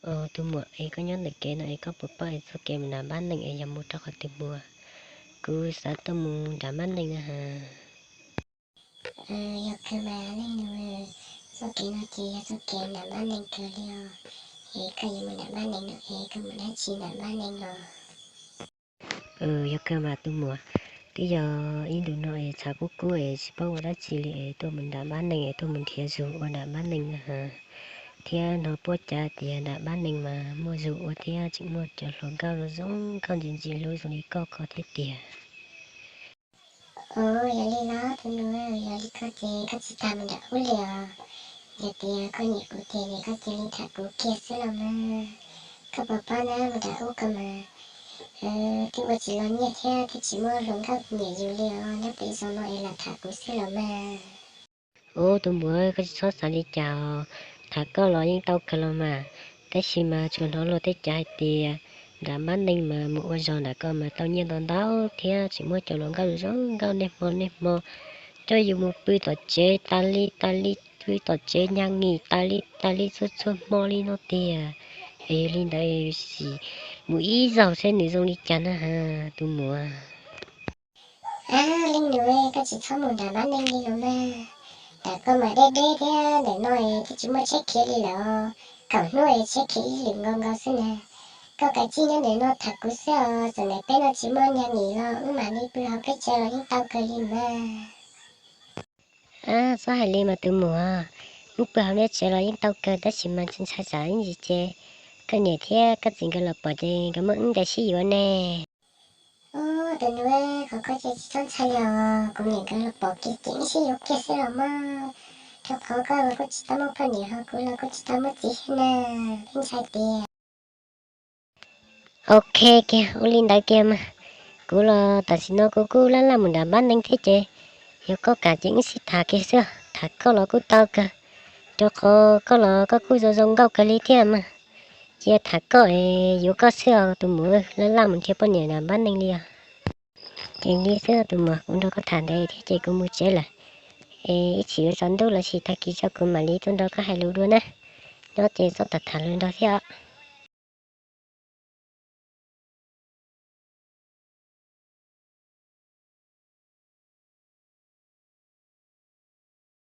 Tus muam, es koj nyob ntawm kev no es koj puas paub es txoj kev mus nram npab neeg es yog mus rau qhov twg mus? Kuv xav tuaj mus nram npab neeg na has. Yog kawg mas leej nus, txoj kev no ces yog txoj kev nram npab neeg kawg li os. Es koj yuav mus nram npab neeg no es koj mus dab tsi nram npab neeg no? Yog kawg mas tus muam, twb yog ib ntus no es tshav kub kub es tsis paub ua dab tsi li es tuaj mus nram npab neeg es tuaj mus nrhiav zug ua nram npab neeg na has. Thiab hnov puab cav tias nram npab neeg mas muaj zug ua thiab tseem muaj cov hluas nkauj zoo zoo nkauj ntxim ntxim hlub zoo li koj ko thiab tiag. Os, yog li los tus nus, yog li ko ces koj tsis tas mus nram ub li os. Yog tias koj nyiam kuv tiag ces koj cia li tham kuv kiag xwb los mas. Koj puas paub na, mus nram ub ko mas twb ua tsis los nyiaj thiab twb tsis muaj hluas nkauj nyiam yus li os, nyob pem zos no es lam tham kuv xwb los mas. Ub, tus muam, koj tsis txhob xav li cas os, tham koj los yeej tau kawg los mas. Tab sis mas tsuas hnov luag tej cav hais tias nram npab neeg mas mus ua zog nram ko mas tau nyiaj ntau ntau thiab tseem muaj cov hluas nkauj zoo nkauj niaj hmo niaj hmo coj yus mus pw tom tsev tas li tas li, pw tom tsev nyav nyim tas li tas li txhua txhua hmo li no tiag. Es yog li ntawd sim mus ib zaug seb nws zoo li cas na has tus muam. Ab, leej nus, koj tsis txhob mus nram npab neeg li los mas. Nram ko mas deb deb thiab ntawm no es twb tsis muaj tsheb khiav li lawm. Kaum hnub es tsheb khiav ib lwm nkaus nkaus xwb na. Koj kav tsij nyob ntawm no tham kuv xwb os, txawm ntawm peb no tsis muaj nyav nyim los wb mam li pw hauv peb tsev los yeej tau kawg li mas. Ab, txhob hais li mas tus muam, wb pw hauv nej tsev los yeej tau kawg tab sis mas ntshai tsam ib ntsis ces koj niam thiab koj txiv nkawd los pom ces nkawd muab wb ntes sib yuav ne. Ub, tus nus, qhov ko ces tsis txhob ntshai li os, kuv niam nkawd los pom kiag ces wb sib yuav kiag xwb los mas. Rau qhov koj los kuj tsis tau muaj poj niam ho kuv los kuj tsis tau muaj txiv thiab na, peb ntshai tiag. Ok kiag, ua li ntawd kiag mas. Kuv los tam sim no kuv kuj laj laj mus nram npab neeg thiab ces yog koj kam ces wb sib tham kiag xwb, tham koj los kuj tau kawg, rau qhov koj los koj kuj zoo zoo nkauj kawg li thiab mas. Cia tham koj es yuav koj xwb os tus muam, laj laj mus nrhiav poj niam nram npab neeg li os. Ces li xwb tus muam, kuv nrog koj tham ntawd thiab ces kuv mus tsev lawm. Es ib chim yuav tsaus ntuj lossis tag kis tso kuv mam li tuaj nrog koj hais lus dua na. Nyob ces txhob tham tham lus nrog thiab.